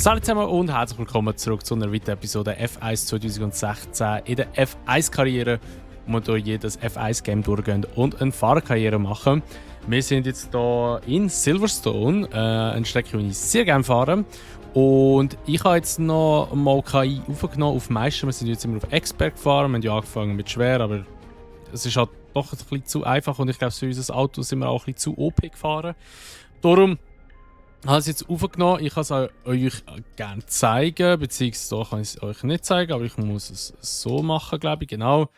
Hallo zusammen und herzlich willkommen zurück zu einer weiteren Episode F1 2016 in der F1-Karriere, wo wir hier jedes F1-Game durchgehen und eine Fahrerkarriere machen. Wir sind jetzt hier in Silverstone, eine Strecke, die ich sehr gerne fahre. Und ich habe jetzt noch mal KI aufgenommen auf Meister. Wir sind jetzt immer auf Expert gefahren. Wir haben ja angefangen mit schwer, aber es ist halt doch ein bisschen zu einfach und ich glaube, für unser Auto sind wir auch ein bisschen zu OP gefahren. Darum habe ich es jetzt aufgenommen. Ich kann es euch gerne zeigen, beziehungsweise kann ich es euch nicht zeigen, aber ich muss es so machen, glaube ich. Genau.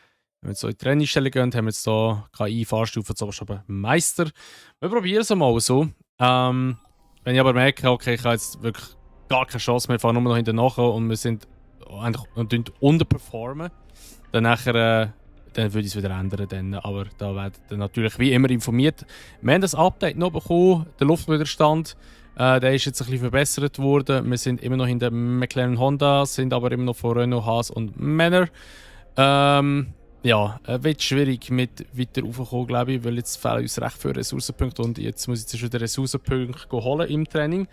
Wenn wir jetzt so in die Trainingsstelle gehen, haben wir jetzt hier KI-Fahrstufe zum Beispiel Meister. Wir probieren es mal so. Wenn ich aber merke, okay, ich habe jetzt wirklich gar keine Chance mehr, wir fahren nur noch hinten nachher und wir sind eigentlich unterperformen, dann nachher dann würde ich es wieder ändern. Dann. Aber da werdet ihr natürlich wie immer informiert. Wir haben das Update noch bekommen, der Luftwiderstand. Der ist jetzt ein bisschen verbessert worden. Wir sind immer noch in der McLaren Honda, sind aber immer noch von Renault, Haas und Manor. Ja, wird schwierig mit weiter raufkommen, glaube ich, weil jetzt fehlen uns recht viele Ressourcenpunkte und jetzt muss ich jetzt wieder Ressourcenpunkte holen im Training.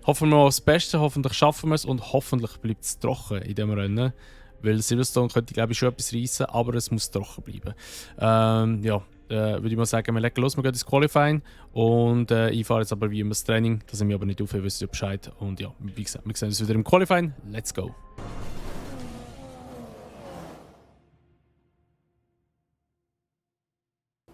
Hoffen wir aufs Beste, hoffentlich schaffen wir es und hoffentlich bleibt es trocken in diesem Rennen. Weil Silverstone könnte, glaube ich, schon etwas reissen, aber es muss trocken bleiben. Ja, würde ich mal sagen, wir legen los, wir gehen ins Qualifying. Und ich fahre jetzt aber wie immer das Training, da sind wir aber nicht auf, ihr wisst ja Bescheid. Und ja, wie gesagt, wir sehen uns wieder im Qualifying. Let's go!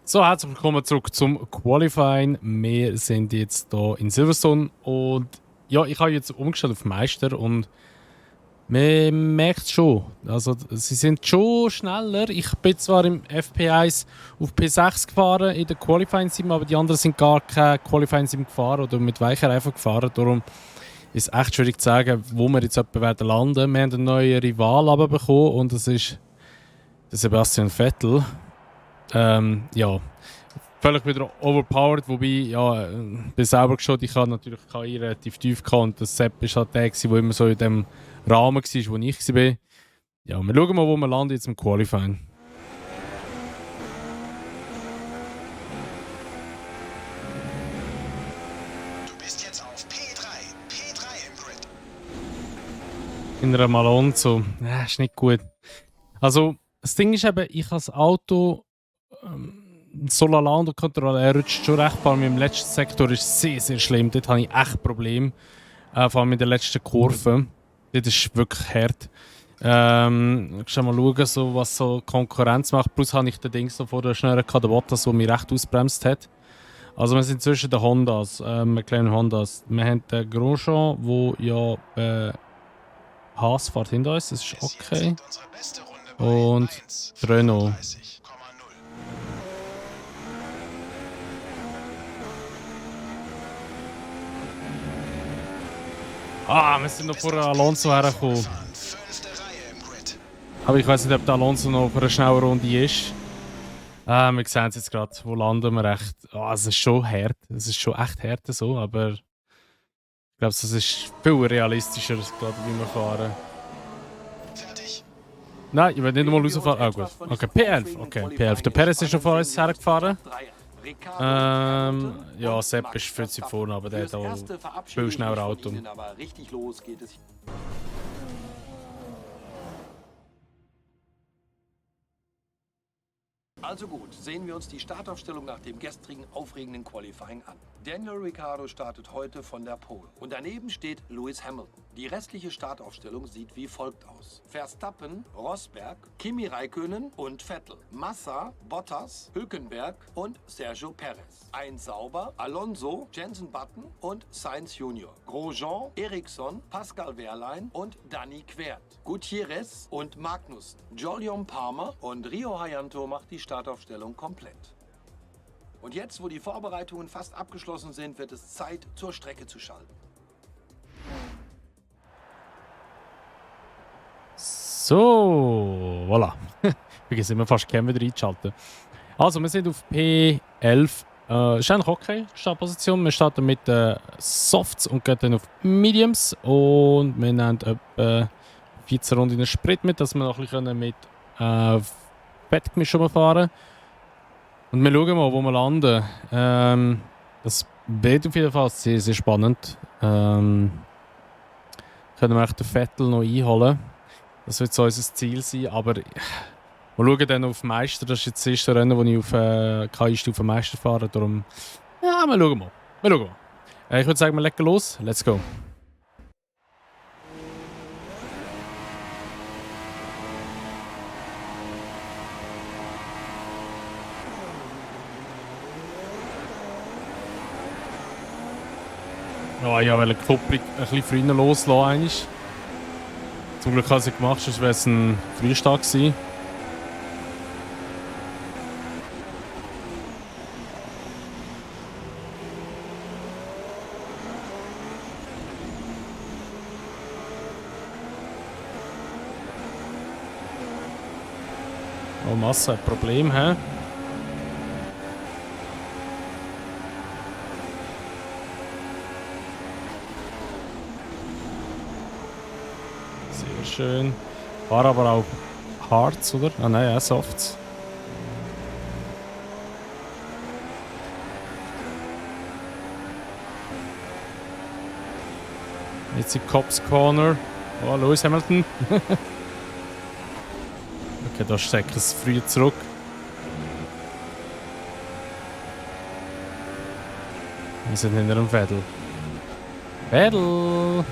So, herzlich willkommen zurück zum Qualifying. Wir sind jetzt hier in Silverstone und ja, ich habe jetzt umgestellt auf Meister und man merkt es schon. Also, sie sind schon schneller. Ich bin zwar im FP1 auf P6 gefahren in der Qualifying Sim, aber die anderen sind gar kein Qualifying Sim gefahren oder mit weicher Reifen gefahren. Darum ist es echt schwierig zu sagen, wo wir jetzt etwa werden landen. Wir haben einen neuen Rival bekommen und das ist der Sebastian Vettel. Ja, völlig wieder overpowered, wobei, ja, bin selber geschaut, ich habe natürlich KI relativ tief gehabt und das Sepp ist halt der, der immer so in dem Rahmen war, wo ich war. Ja, wir schauen mal, wo wir landen jetzt im Qualifying. Du bist jetzt auf P3 im Grid. In einer Alonso, ist nicht gut. Also, das Ding ist eben, ich habe das Auto so lala unter Kontrolle. Er rutscht schon recht, vor allem im letzten Sektor ist es sehr, sehr schlimm. Dort habe ich echt Probleme. Vor allem in der letzten Kurve. Das ist wirklich hart. Schau mal schauen, so, was so Konkurrenz macht. Plus habe ich den Dings noch vor der schnellen der Bottas, der mich recht ausbremst hat. Also wir sind zwischen den Hondas, McLaren Hondas. Wir haben den Grosjean, der ja Haas fährt hinter uns, das ist okay. Und Renault. Wir sind noch vor Alonso hergekommen. Aber ich weiß nicht, ob der Alonso noch für eine schnelle Runde ist. Wir sehen es jetzt gerade, wo landen wir echt. Es ist schon hart, es ist schon echt hart so, aber ich glaube, es ist viel realistischer, gerade, wie wir fahren. Nein, ich will nicht mal rausfahren. Gut. Okay, P11. Okay, P11. Der Perez ist schon vor uns hergefahren. Ja, Sepp ist 40 vorne, aber der hat auch viel schneller Auto. Also gut, sehen wir uns die Startaufstellung nach dem gestrigen aufregenden Qualifying an. Daniel Ricciardo startet heute von der Pole. Und daneben steht Lewis Hamilton. Die restliche Startaufstellung sieht wie folgt aus. Verstappen, Rosberg, Kimi Räikkönen und Vettel. Massa, Bottas, Hülkenberg und Sergio Perez. Ein Sauber, Alonso, Jenson Button und Sainz Junior. Grosjean, Ericsson, Pascal Wehrlein und Danny Quert. Gutierrez und Magnussen. Jolyon Palmer und Rio Hayanto macht die Startaufstellung komplett. Und jetzt, wo die Vorbereitungen fast abgeschlossen sind, wird es Zeit, zur Strecke zu schalten. So, voilà. Ich vergesse immer fast gerne wieder einzuschalten. Also, wir sind auf P11. Ist eigentlich okay, Startposition. Wir starten mit Softs und gehen dann auf Mediums. Und wir nehmen etwa 14 Runden in den Sprit mit, dass wir noch ein bisschen mit Fettgemisch fahren. Und wir schauen mal, wo wir landen. Das wird auf jeden Fall sehr, sehr spannend. können wir den Vettel noch einholen. Das wird so unser Ziel sein, aber wir schauen dann auf Meister. Das ist jetzt das erste Rennen, wo ich auf KI-Stufe Meister fahre. Darum, ja, wir schauen mal. Ich würde sagen, wir legen los. Let's go. Ja, ich wollte die Kupplung ein bisschen früher loslassen. Eigentlich. Zum Glück habe ich es gemacht, sonst wäre es ein Frühstart gewesen. Oh, Massa hat ein Problem, hä? Sehr schön. War aber auch Harz, oder? Ah nein, ja, Softs. Jetzt in Cops Corner. Oh, Lewis Hamilton. Okay, da steckt es früh zurück. Wir sind hinter dem Vettel. Vettel!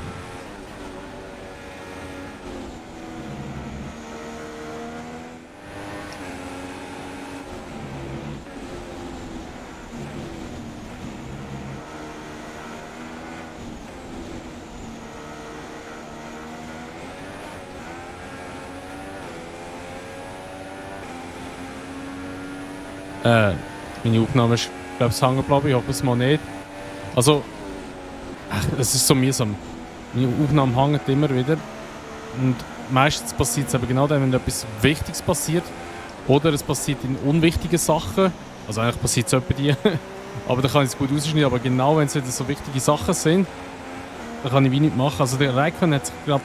Meine Aufnahme ist, glaube ich, hängen geblieben. Ich hoffe es mal nicht. Also, es ist so mühsam. Meine Aufnahme hängt immer wieder. Und meistens passiert es aber genau dann, wenn etwas Wichtiges passiert. Oder es passiert in unwichtigen Sachen. Also eigentlich passiert es etwa die. Aber da kann ich es gut ausschneiden. Aber genau wenn es wieder so wichtige Sachen sind, dann kann ich wie nichts machen. Also der Raikkonen hat sich gerade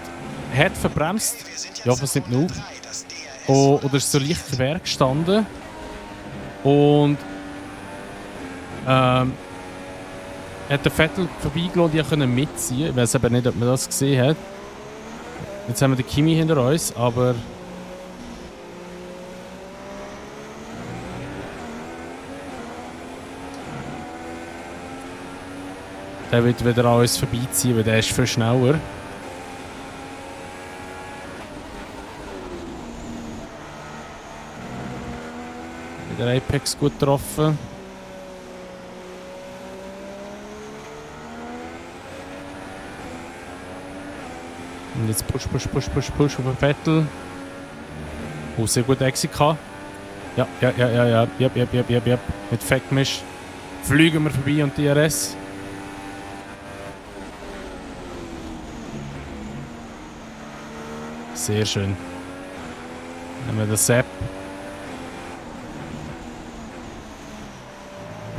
hart verbremst. Ich hoffe, es nimmt noch auf. Oder ist so leicht quer gestanden. Und hat den Vettel vorbeigelassen, die können mitziehen. Ich weiß aber nicht, ob man das gesehen hat. Jetzt haben wir den Kimi hinter uns, aber der wird wieder an uns vorbeiziehen, weil der ist viel schneller. Der Apex gut getroffen. Und jetzt push auf den Vettel. Oh, sehr gut Exit gehabt. Ja. Yep. Mit Feckmisch fliegen wir vorbei und DRS. Sehr schön. Dann haben wir den Sepp.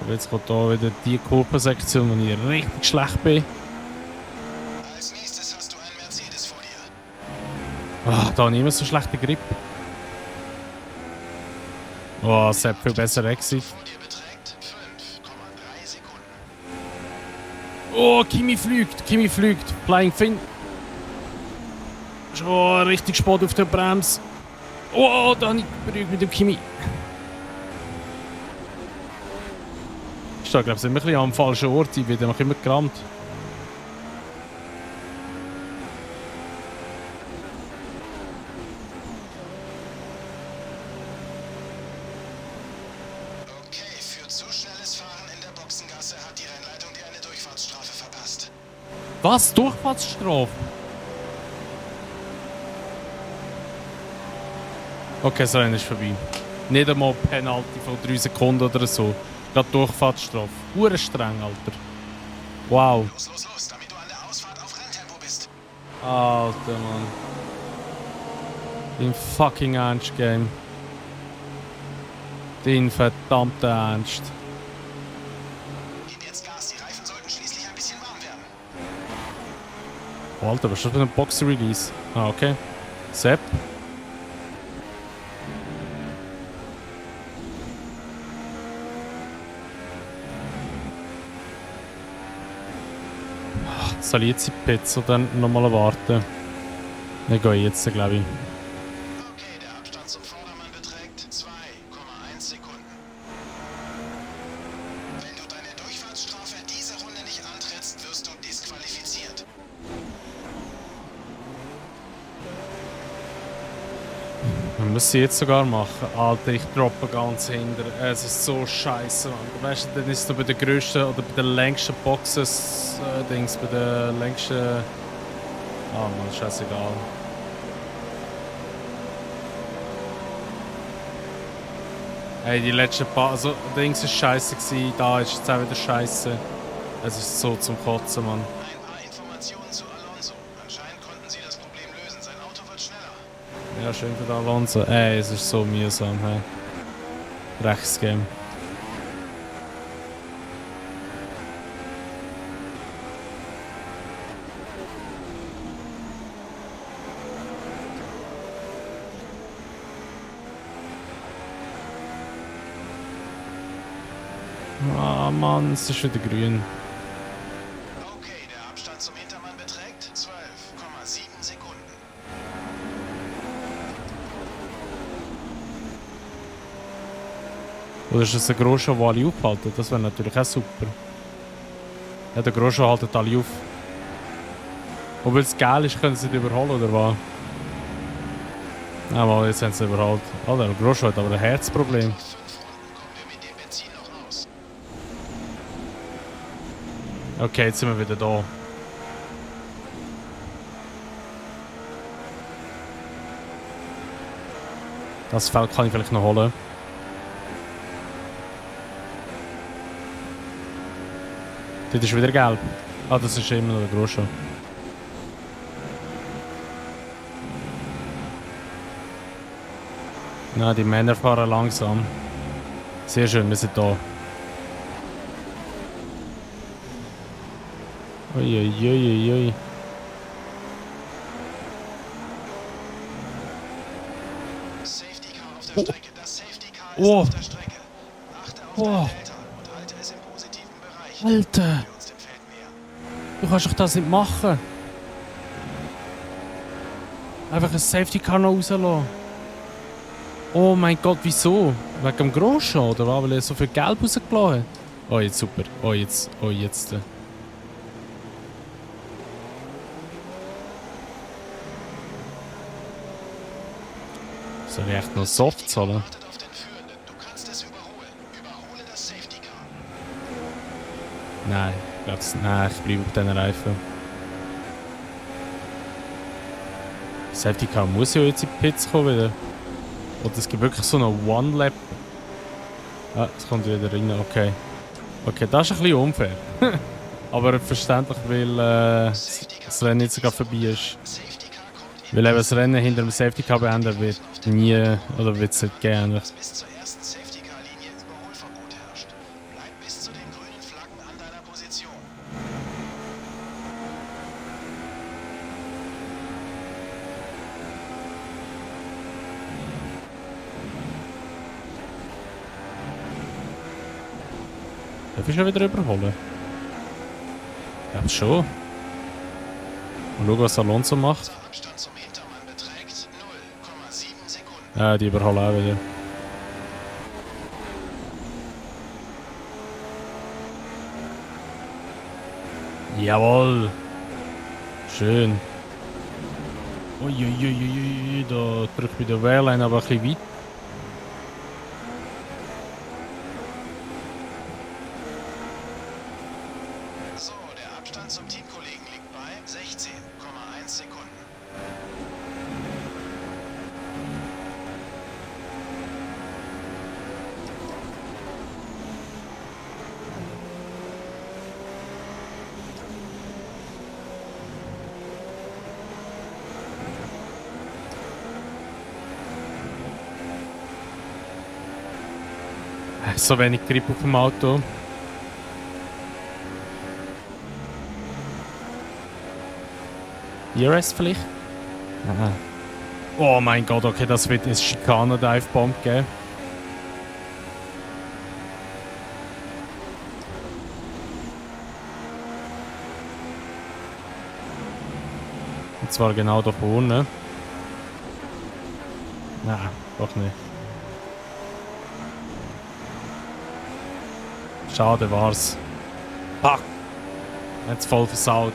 Jetzt kommt hier wieder die Kurvensektion, wo ich richtig schlecht bin. Als nächstes hast du einen Mercedes vor dir. Ach, da habe ich immer so schlechten Grip. Oh, Sepp viel besser Exit. Vor dir beträgt 5,3 Sekunden. Oh, Kimi fliegt. Flying Finn. Schon richtig spät auf der Bremse. Oh, da habe ich berührt mit dem Kimi. Ich glaube, ich bin immer ein bisschen am falschen Ort. Ich werde noch immer gerammt. Okay, für zu schnelles Fahren in der Boxengasse hat die Rennleitung dir eine Durchfahrtsstrafe verpasst. Was? Durchfahrtsstrafe? Okay, das Rennen ist vorbei. Nicht einmal Penalty von 3 Sekunden oder so. Gerade Durchfahrtsstrafe. Hure streng, Alter. Wow. Los, damit du an der Ausfahrt auf Renntempo bist. Alter, Mann. Den fucking Ernst, Game. Den verdammten Ernst. Gib jetzt Gas, die Reifen sollten schließlich ein bisschen warm werden. Oh, Alter, was ist das für ein Box-Release? Ah, okay. Sepp. Soll ich jetzt in die Pits oder nochmal warten? Ich gehe jetzt, glaube ich. Okay, der Abstand zum Vordermann beträgt 2,1 Sekunden. Wenn du deine Durchfahrtsstrafe diese Runde nicht antrittst, wirst du disqualifiziert. Wir müssen jetzt sogar machen. Alter, ich droppe ganz hinter. Es ist so scheiße, Mann. Weißt du, dann ist es bei der grössten oder bei den längsten Boxes, Dings, bei den längsten. Ah, Mann, scheißegal. Hey, die letzten paar. Also, Dings ist scheiße gewesen. Da ist jetzt auch wieder scheiße. Es ist so zum Kotzen, Mann. Ein paar Informationen zu Alonso. Anscheinend konnten sie das Problem lösen. Sein Auto wird schneller. Ja, schön für den Alonso. Ey, es ist so mühsam, hey. Rechtsgame. Ah, Mann, es ist wieder grün. Okay, der Abstand zum Hintermann beträgt 12,7 Sekunden. Oder ist es ein Grosjean, der alle aufhalten? Das wäre natürlich auch super. Ja, der Grosjean haltet alle auf. Und weil es geil ist, können sie nicht überholen, oder was? Ja, mal, jetzt haben sie überholt. Alter, der Grosjean hat aber ein Herzproblem. 5 Runden kommen wir mit dem Benzin noch raus. Okay, jetzt sind wir wieder da. Das Feld kann ich vielleicht noch holen. Dort ist wieder gelb. Ah, das ist immer noch der Grosjean. Na, die Männer fahren langsam. Sehr schön, wir sind da. Uiuiuiui. Safety Car auf der Strecke. Das Safety Car ist Oh. auf der Strecke. Achte auf Oh. dein Delta und halte es im positiven Bereich. Alter, Wir uns dem Feld nähern. du kannst doch das nicht machen. Einfach ein Safety Car noch rauslassen. Oh mein Gott, wieso? Wegen dem Grosjean, oder was? Weil er so viel Gelb rausgelassen hat? Oh, jetzt super. Oh, jetzt. Oh, jetzt. Soll ich echt noch Soft zahlen? Wartet auf den Führenden. Du kannst es überholen. Überhole das Safety Car. Nein, ich glaub's. Nein, ich bleibe auf diesen Reifen. Safety Car muss ja jetzt in die Pits kommen wieder. Oder es gibt wirklich so eine One-Lap. Ah, es kommt wieder rein, okay. Okay, das ist ein bisschen unfair. Aber verständlich, weil das Rennen jetzt sogar vorbei ist. Safety Car kommt Weil eben das Rennen hinter dem Safety Car beendet wird nie, oder wird es nicht geändert. bis zur ersten Safety Car Linie Überholverbot herrscht. Bleib bis zu den grünen Flaggen an deiner Position. Darf ich schon wieder überholen? Ich glaube schon. Mal schauen, was Alonso macht. Der Abstand zum Hintermann beträgt 0,7 Sekunden. Ja, die überholen auch wieder. Jawohl! Schön. Uiuiuiui, da drückt mich der Wehrlein aber ein bisschen weit. So, der Abstand zum Teamkollegen liegt bei 16,1 Sekunden. So wenig Grip auf dem Auto. ERS vielleicht? Nein. Oh mein Gott, okay, das wird eine Schikane-Dive-Bomb geben. Und zwar genau da vorne. Nein, doch nicht. Schade war's. Fuck! Jetzt voll versaut.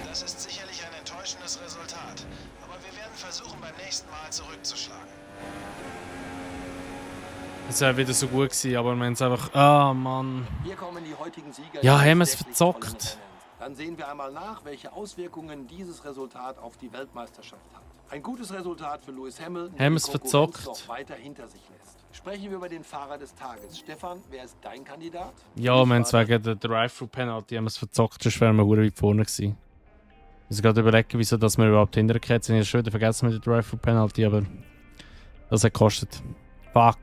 Das ist sicherlich ein enttäuschendes Resultat, aber wir werden versuchen, beim nächsten Mal zurückzuschlagen. Es wäre wieder so gut gewesen, aber wir haben es einfach... Ah, Mann. Hier kommen die heutigen Sieger. Ja, des haben wir es wirklich verzockt. tollen Rennens. Dann sehen wir einmal nach, welche Auswirkungen dieses Resultat auf die Weltmeisterschaft hat. Ein gutes Resultat für Lewis Hamilton, der Haben wir die es Konkurrenz verzockt. noch weiter hinter sich lässt. Sprechen wir über den Fahrer des Tages. Stefan, wer ist dein Kandidat? Ja, wir haben es wegen der Drive-Through-Penalty haben wir es verzockt, sonst wären wir verdammt weit vorne gewesen. Ich muss gerade überlegen, wieso dass wir überhaupt hintergekehrt sind. Ich habe schon wieder vergessen mit der Drive-Through-Penalty, aber das hat gekostet. Fuck.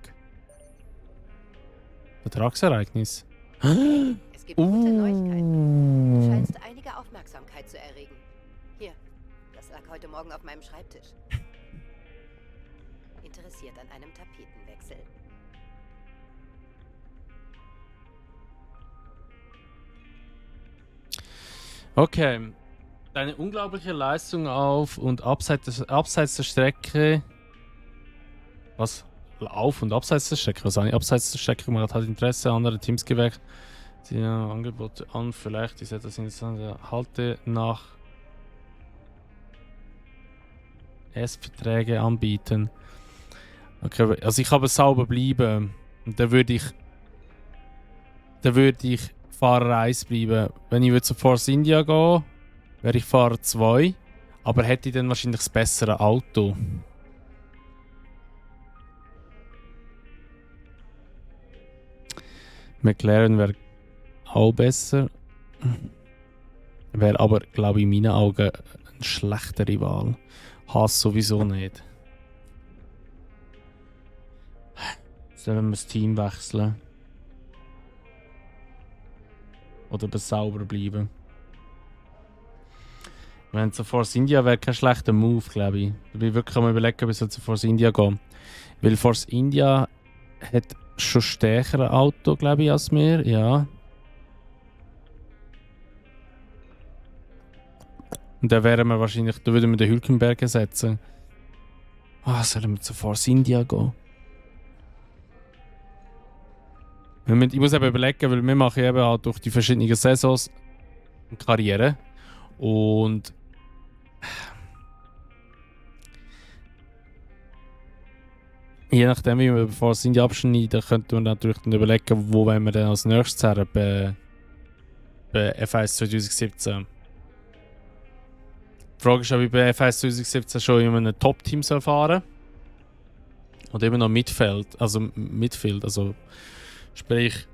Vertragsereignis. Es gibt gute Neuigkeiten. Du scheinst einige Aufmerksamkeit zu erregen. Hier, das lag heute Morgen auf meinem Schreibtisch. Interessiert an einem Tapetenwechsel. Okay. Deine unglaubliche Leistung auf und abseits der Strecke. Was? Auf und abseits der Strecke? Was habe ich abseits der Strecke gemacht? Hat Interesse an anderen Teams geweckt? Sie haben Angebote an, vielleicht ist etwas interessant. Halte nach Verträge anbieten. Okay, also ich habe sauber bleiben. Und dann würde ich Fahrer 1 bleiben. Wenn ich zu Force India gehe, wäre ich Fahrer 2. Aber hätte ich dann wahrscheinlich das bessere Auto. McLaren wäre auch besser. Wäre aber, glaube ich, in meinen Augen eine schlechtere Wahl. Haas sowieso nicht. Sollen wir das Team wechseln? Oder bei sauber bleiben? Wenn zu Force India wäre kein schlechter Move, glaube ich. Da bin ich wirklich am überlegen, ob ich zu Force India gehe. Weil Force India hat schon stärkere Auto, glaube ich, als wir. Ja. Und dann wären wir wahrscheinlich, da würden wir den Hülkenberg ersetzen. Sollen wir zu Force India gehen? Ich muss eben überlegen, weil wir machen eben halt durch die verschiedenen Saisons eine Karriere. Und je nachdem, wie wir Force India abschneiden, könnte man natürlich dann überlegen, wo wollen wir dann als nächstes her bei F1 2017. Die Frage ist, ob ich bei F1 2017 schon in einem Top-Team fahren soll. Oder immer noch Midfield. Also sprich,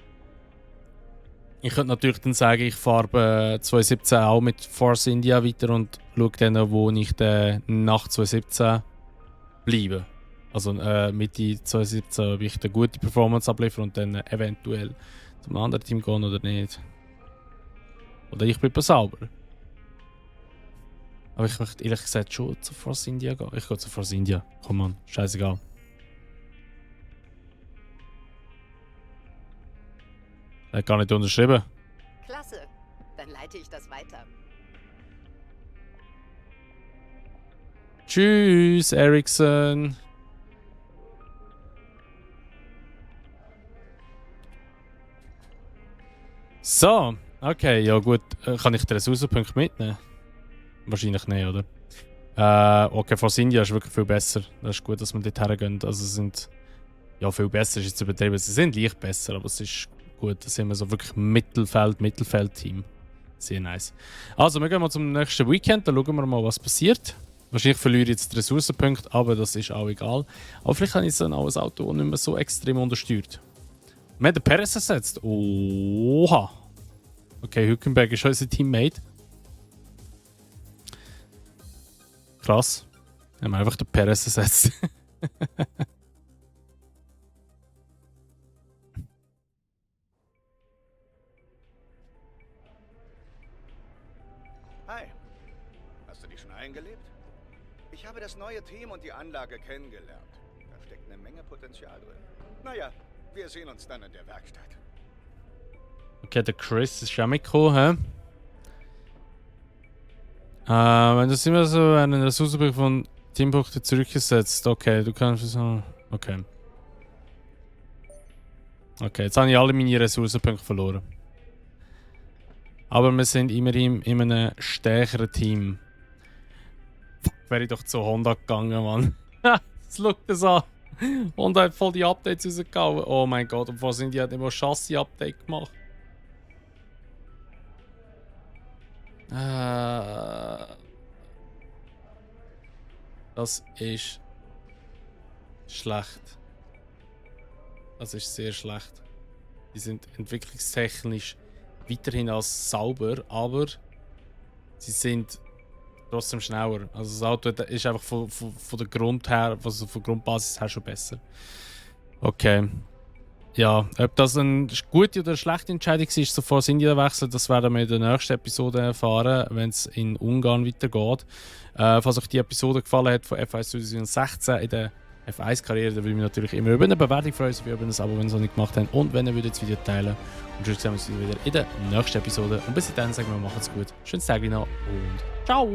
ich könnte natürlich dann sagen, ich fahre bei 2017 auch mit Force India weiter und schaue dann, wo ich dann nach 2017 bleibe. Also Mitte 2017, ob ich eine gute Performance abliefere und dann eventuell zum anderen Team gehen oder nicht. Oder ich bleibe sauber. Aber ich möchte ehrlich gesagt schon zu Force India gehen. Ich gehe zu Force India. Komm on, scheißegal. Er hat gar nicht unterschrieben. Klasse, dann leite ich das weiter. Tschüss, Ericsson. So, okay, ja gut. Kann ich den Ressourcenpunkt mitnehmen? Wahrscheinlich nicht, oder? Okay, Force India ist wirklich viel besser. Das ist gut, dass wir dort hergehen. Also sind... Ja, viel besser ist jetzt übertrieben. Sie sind leicht besser, aber es ist gut. Da sind wir so wirklich Mittelfeld-Team. Sehr nice. Also, wir gehen mal zum nächsten Weekend. Da schauen wir mal, was passiert. Wahrscheinlich verliere ich jetzt die Ressourcenpunkte, aber das ist auch egal. Aber vielleicht habe ich jetzt ein neues Auto, das nicht mehr so extrem untersteuert. Wir haben den Perez ersetzt. Oha! Okay, Hülkenberg ist unser Teammate. Krass. Wir haben einfach den Perez ersetzt. Hi. Hast du dich schon eingelebt? Ich habe das neue Team und die Anlage kennengelernt. Da steckt eine Menge Potenzial drin. Naja, wir sehen uns dann in der Werkstatt. Okay, der Chris ist schon mitgekommen, hä? Wenn das immer so einen Ressourcenpunkt von Teampunkten zurückgesetzt. Okay, du kannst so. Okay. Okay, jetzt habe ich alle meine Ressourcenpunkte verloren. Aber wir sind immerhin in einem stärkeren Team. Fuck, wäre ich doch zu Honda gegangen, Mann. Das schaut das an. Honda hat voll die Updates rausgehauen. Oh mein Gott, und was sind die? Hat immer Chassis-Update gemacht. Das ist schlecht. Das ist sehr schlecht. Die sind entwicklungstechnisch weiterhin als sauber, aber sie sind trotzdem schneller. Also das Auto ist einfach von der Grund her, also von der Grundbasis her schon besser. Okay. Ja, ob das eine gute oder schlechte Entscheidung ist, so vor India-Wechsel, das werden wir in der nächsten Episode erfahren, wenn es in Ungarn weitergeht. Falls euch die Episode gefallen hat von F1 2016 in der F1-Karriere, dann würde ich mich natürlich immer über eine Bewertung freuen, sowie über ein Abo, wenn ihr es noch nicht gemacht habt, und wenn ihr das Video teilen. Und sonst sehen wir uns wieder in der nächsten Episode. Und bis dahin sagen wir, macht's gut, schönes Tag noch und ciao!